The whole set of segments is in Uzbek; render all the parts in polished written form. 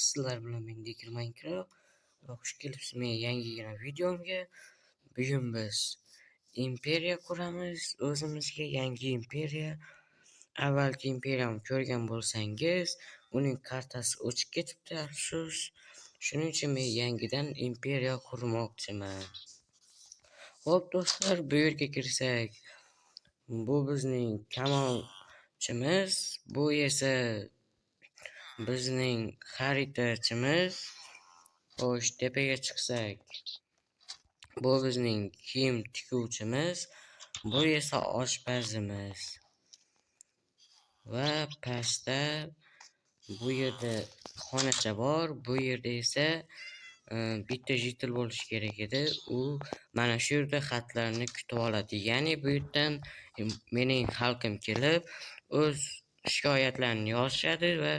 Sizlar bilan men Dekir Minecraft va xush kelibsiz mening yangigina videomga. Bugun biz imperiya quramiz, o'zimizga yangi imperiya. Avvalgi imperiyamni ko'rgan bo'lsangiz, uning kartasi o'chib ketibdi, afsus. Shuning uchun men yangidan imperiya qurmoqchiman. Xo'p do'stlar, bu yerga kirsak, bu bizning kamonchimiz, bu esa bizning xaritachimiz. Xo'sh, tepaga chiqsak, bu bizning kiyim tikuvchimiz, bu esa oshpazimiz. Va pastda bu yerda xonacha bor, bu yerda esa bitta jitil bo'lishi kerak edi. U mana shu yerda xatlarni kutib oladi. Ya'ni bu yerdan mening xalqim kelib o'z shikoyatlarini yozishadi va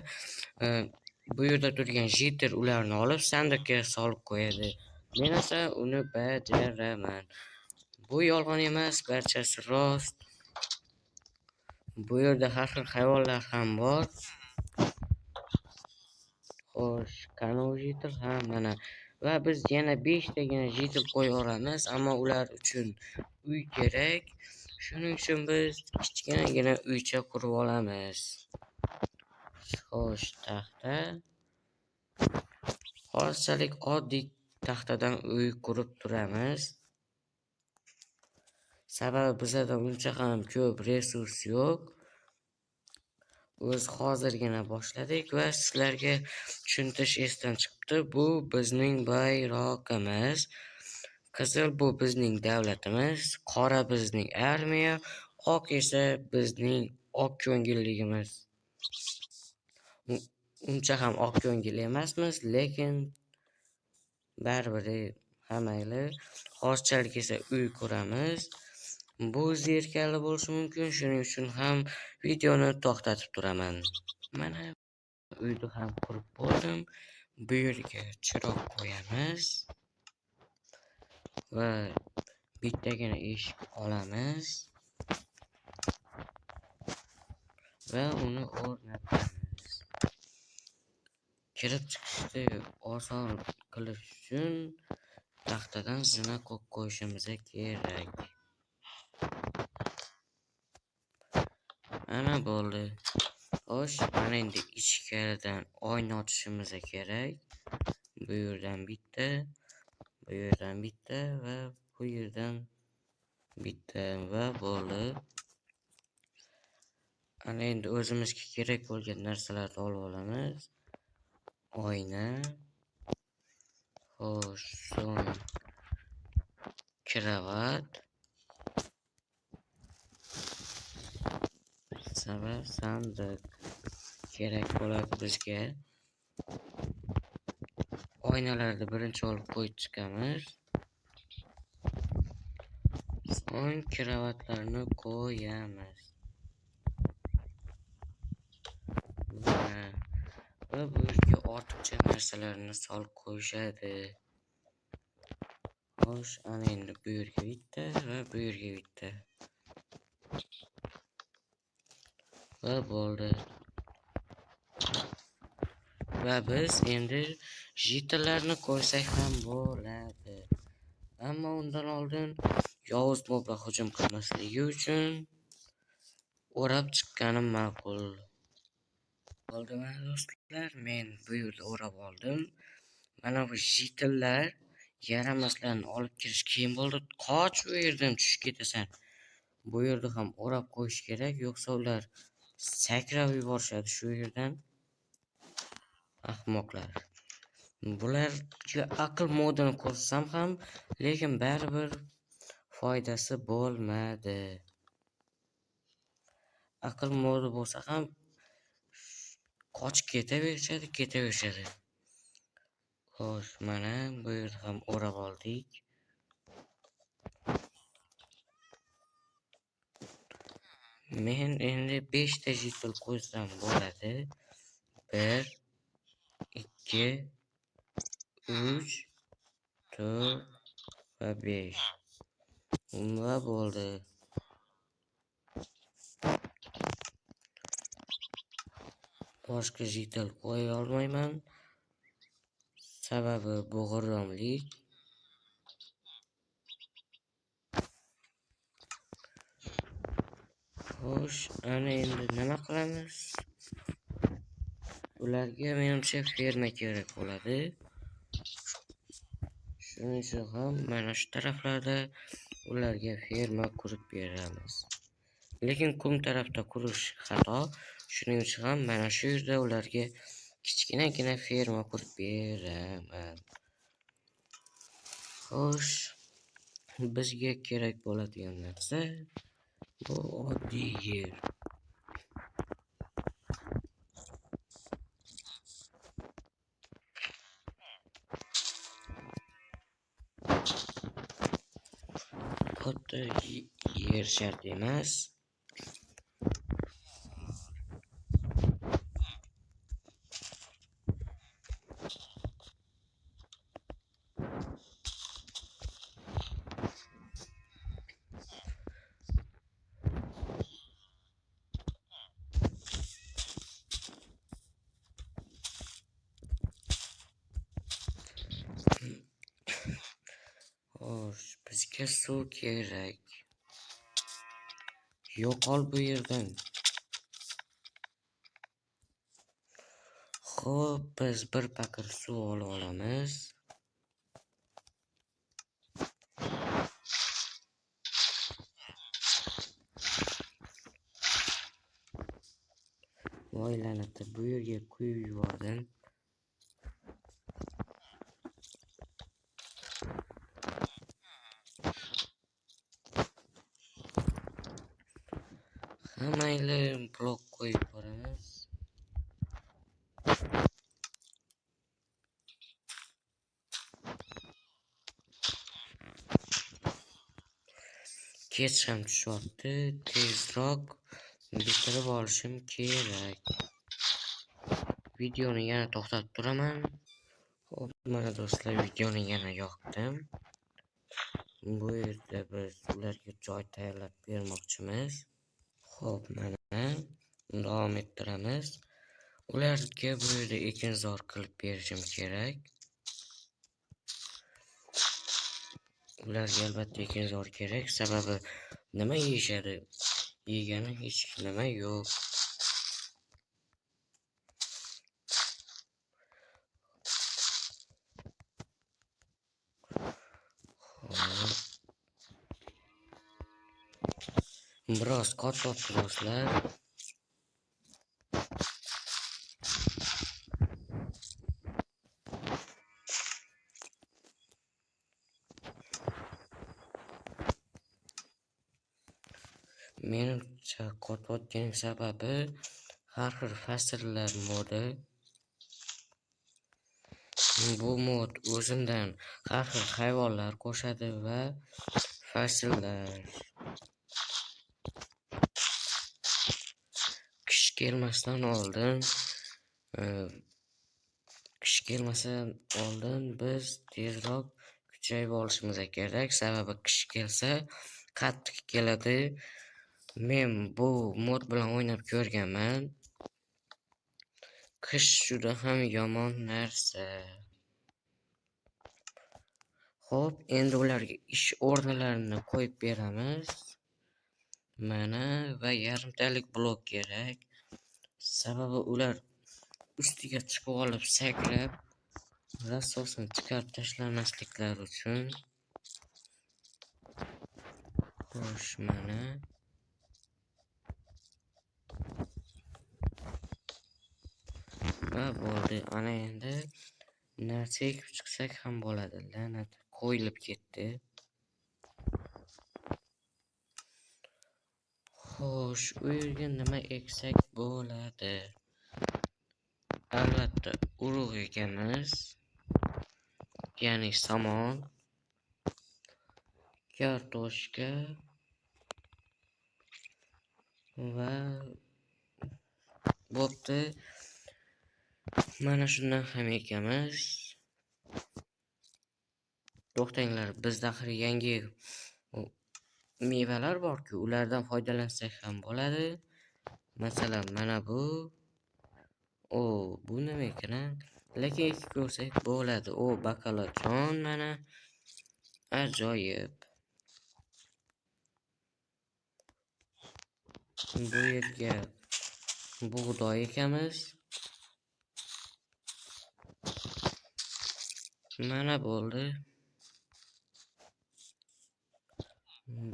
bu yerda turgan jitil ularni olib sandiqqa solib qo'yadi. Men esa uni bajaraman. Bu yolg'on emas, barchasi rost. Bu yerda har xil hayvonlar ham bor. Xo'sh, qani u jitil? Ha, mana. Va biz yana 5 tagina jitil qo'ya olamiz, ammo ular uchun uy kerak. Shuning uchun biz kichkinagina uycha qurib olamiz. Xo'sh, taxta. Hozirchalik oddiy taxtadan uy qurib turamiz. Sababi bizada uncha ham ko'p resurs yo'q. O'z hozirgina boshladik va sizlarga tushuntirish esdan chiqibdi. Bu bizning bayroqimiz. Qizil bu bizning davlatimiz, qora bizning armiya, oq esa bizning oq ko'ngilligimiz. Uncha ham oq ko'ngil emasmiz, lekin baribir ha mayli. Hozirchalik esa uy quramiz. Bu zerikarli bo'lishi mumkin, shuning uchun ham videoni to'xtatib turaman. Mana uyni ham qurib bo'ldim. Bu yerga chiroq qo'yamiz va bittagina eshik olamiz va uni o'rnatamiz. Kirib chiqishni oson qilish uchun taxtadan zina qo'yib qo'yishimiz kerak. Mana bo'ldi. Xo'sh, mana endi ichkaridan oyna ochishimiz kerak. Bu yerdan bitta, bu yerdan bitta va bu yerdan bitta va bo'ldi. Ana endi o'zimizga kerak bo'lgan narsalarni olib olamiz. Oyna. Xo'sh, so'ng kravat. Va sandiq kerak bo'ladi bizga. Oynalarni birinchi olib qo'yib chiqamiz. So'ng kravatlarni qo'yamiz. Va bu yerga ortiqcha narsalarni solib qo'yishadi. Xo'sh, ana endi bu yerga bitta va bu yerga bitta. Va bo'ldi. Va biz endi jitillarni qo'ysak ham bo'ladi. Ammo undan oldin yovuz moblar hujum qilmasligi uchun o'rab chiqqanim ma'qul. Bo'ldi mana do'stlar, men bu yerda o'rab oldim. Mana bu jitillar yaramaslarni olib kirish qiyin bo'ldi. Qoch bu yerdan, tushib ketasan. Bu yerda ham o'rab qo'yish kerak, yo'qsa ular sakrab yuborishadi shu yerdan. Ahmoqlar. Bularga aql modini qo'shsam ham, lekin baribir foydasi bo'lmadi. Aql modi bo'lsa ham qochib ketaverishadi, ketaverishadi. Xo'sh, mana bu yerda ham o'rab oldik. Men endi 5 ta jitil qo'ysam bo'ladi. 1 2 3 4 va 5. Va bo'ldi. Boshqa jital qo'ya olmayman. Sababi bu g'irromlik. Xo'sh, ana endi nima qilamiz? Ularga menimcha ferma kerak bo'ladi. Shuning uchun ham mana shu taraflarda ularga ferma qurib beramiz. Lekin qum tarafda qurish xato. Shuning uchun ham mana shu yerda ularga kichkinagina ferma qurib beraman. Xo'sh, bizga kerak bo'ladigan narsa bu oddiy yer. Katta yer shart emas. Xo'sh, bizga suv kerak. Yo'qol bu yerdan. Xo'p, biz bir pakir suv olib olamiz. Voy la'nati, bu yerga quyib yubordim. Ha, mayli, blok qo'yib boramiz. Kech ham tushyapti, tezroq bitirib olishim kerak. Videoni yana to'xtatib turaman. Xo'p, mana do'stlar, videoni yana yoqdim. Bu yerda biz ularga joy tayyorlab bermoqchimiz. Xo'p, mana davom ettiramiz. Ularga bu yerda ekinzor qilib berishim kerak. Ularga albatta ekinzor kerak, sababi nima yeyishadi? Yegani hech nima yo'q. Xo'p. Biroz qotyapti do'stlar. Menimcha qotayotgan sababi har xil fasllar modi. Bu mod o'zimdan har xil hayvonlar qo'shadi va fasllar. Qish kelmasdan oldin, qish kelmasdan oldin biz tezroq kuchayib olishimiz kerak. Sababi qish kelsa qattiq keladi. Men bu mod bilan o'ynab ko'rganman. Qish juda ham yomon narsa. Xo'p, endi ularga ish o'rnilarini qo'yib beramiz. Mana va yarimtalik blok kerak. Sababi ular ustiga chiqib olib sakrab rassosini chiqarib tashlamasliklari uchun. Xo'sh, mana va bo'ldi. Ana endi narsa ekib chiqsak ham bo'ladi. La'nat, qo'yilib ketdi. Xo'sh, u yerga nima eksak bo'ladi? Albatta urug' ekamiz. Ya'ni somon, kartoshka va bo'pti. Mana shundan ham ekamiz. To'xtanglar, bizda axir yangi mevalar bor-ku, ulardan foydalansak ham bo'ladi. Masalan, mana bu. O, bu nima ekan a? Lekin ekib ko'rsak bo'ladi. O, bakalajon mana ajoyib. Bu yerga bug'doy ekamiz. Mana bo'ldi.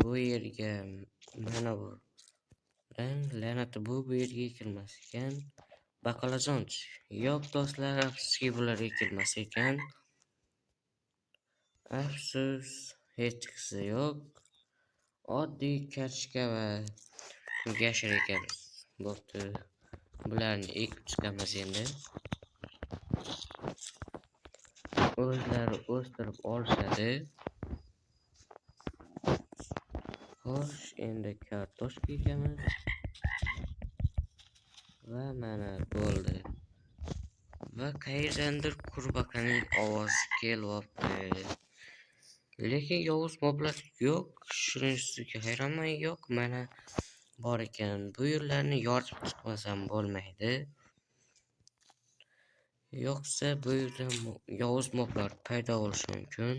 Bu yerga mana bu. La'nati bu yerga ekilmas ekan. Bakalajonchi. Yo'q do'stlar, afsuski bular ekilmas ekan. Afsus, hechqisi yo'q. Oddiy kartoshka va gashir ekamiz. Bo'pti. Bularni ekib chiqamiz endi. O'zlari o'stirib olishadi. Xo'sh, endi kartoshka ekamiz. Va mana bo'ldi. Va qayerdandir qurbaqaning ovozi kelyapti. Lekin yovuz moblar yo'q. Shunisiga hayronman, yo'q, mana bor ekan. Bu yerlarni yoritib chiqmasam bo'lmaydi. Yo'qsa bu yerda yovuz moblar paydo bo'lishi mumkin.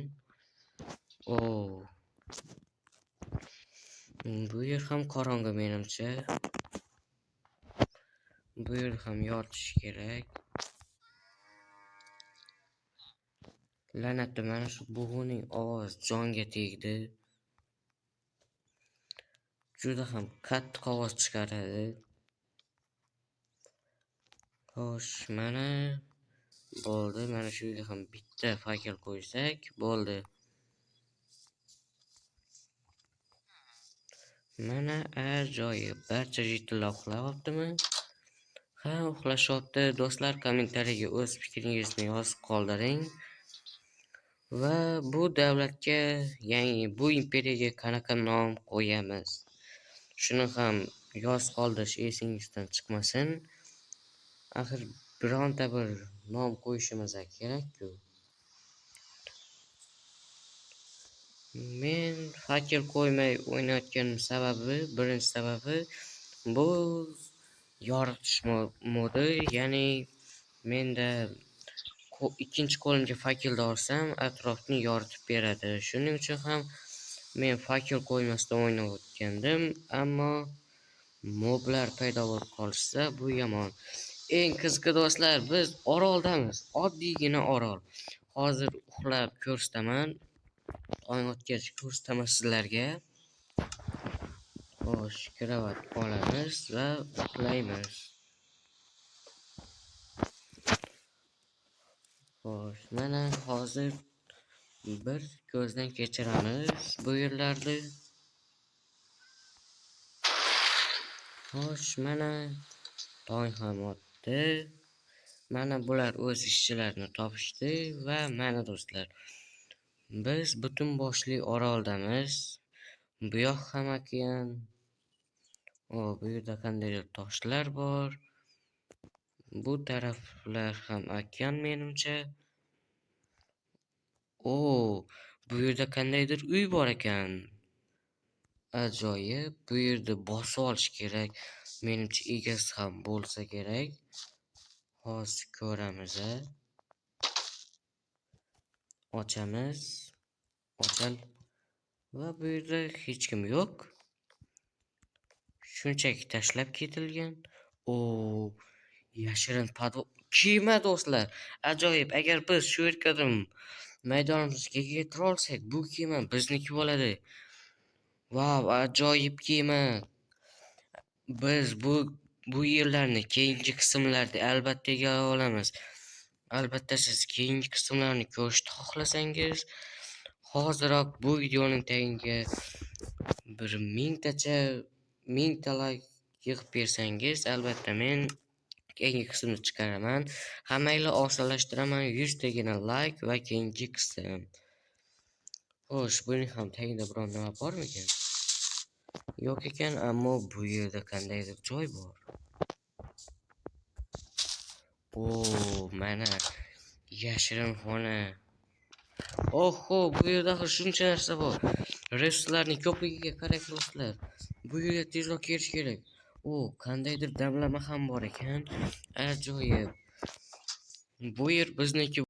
O. Bu yer ham qorong'i menimcha. Bu yerni ham yoritish kerak. La'natli mana shu bug'uning ovozi jonga tegdi. Juda ham qattiq ovoz chiqaradi. Xo'sh, mana bo'ldi. Mana shu yerga ham bitta fakel qo'ysak bo'ldi. Mana ajoyib. Barcha jitlar uxlayaptimi? Ha, uxlashyapti. Do'stlar, kommentariyaga o'z fikringizni yozib qoldiring. Va bu davlatga, ya'ni bu imperiyaga qanaqa nom qo'yamiz? Shuni ham yozib qoldirish esingizdan chiqmasin. Axir bironta bir nom qo'yishimiz kerak-ku. Men fakel qo'ymay o'ynayotganim sababi, birinchi sababi bu yoritish modi, ya'ni menda ikkinchi qo'limga fakelni olsam atrofni yoritib beradi. Shuning uchun ham men fakel qo'ymasdan o'ynayotgandim, ammo moblar paydo bo'lib qolishsa bu yomon. Eng qiziqi do'stlar, biz oroldamiz, oddiygina orol. Hozir uxlab ko'rsataman. Tong otgach ko'rsataman sizlarga. Xo'sh, kravat olamiz va uxlaymiz. Xo'sh, mana hozir bir ko'zdan kechiramiz bu yerlarni. Xo'sh, mana tong ham otdi. Mana bular o'z ishchilarini topishdi va mana do'stlar, biz butun boshli oroldamiz. Bu yoq ham okean. O, bu yerda qandaydir toshlar bor. Bu taraflar ham okean menimcha. O, bu yerda qandaydir uy bor ekan. Ajoyib. Bu yerda bosib olish kerak. Menimcha egasi ham bo'lsa kerak. Hozir ko'ramiz. Ochamiz. Ochal. Va bu yerda hech kim yo'q. Shunchaki tashlab ketilgan. O, yashirin kema do'stlar. Ajoyib. Agar biz shu yerga maydonimizga yetira olsak, bu kema bizniki bo'ladi. Vau, ajoyib kema. Biz bu yerlarni keyingi qismlarda albatta egallab olamiz. Albatta siz keyingi qismlarni ko'rishni xohlasangiz, hoziroq bu videoning tagiga bir mingta like yig'ib bersangiz, albatta men keyingi qismni chiqaraman. Hammanglar osonlashtiraman, 100 tagina like va keyingi qism. Xo'sh, buning ham tagida biron nima bormikan? Yo'q ekan, ammo bu yerda qandaydir joy bor. O, mana yashirin xona. Oho, bu yerda axir shuncha narsa bor. Resurslarning ko'pligiga qarang do'stlar. Bu yerga tezroq kelish kerak. O, qandaydir damlama ham bor ekan. Ajoyib. Bu yer bizniki.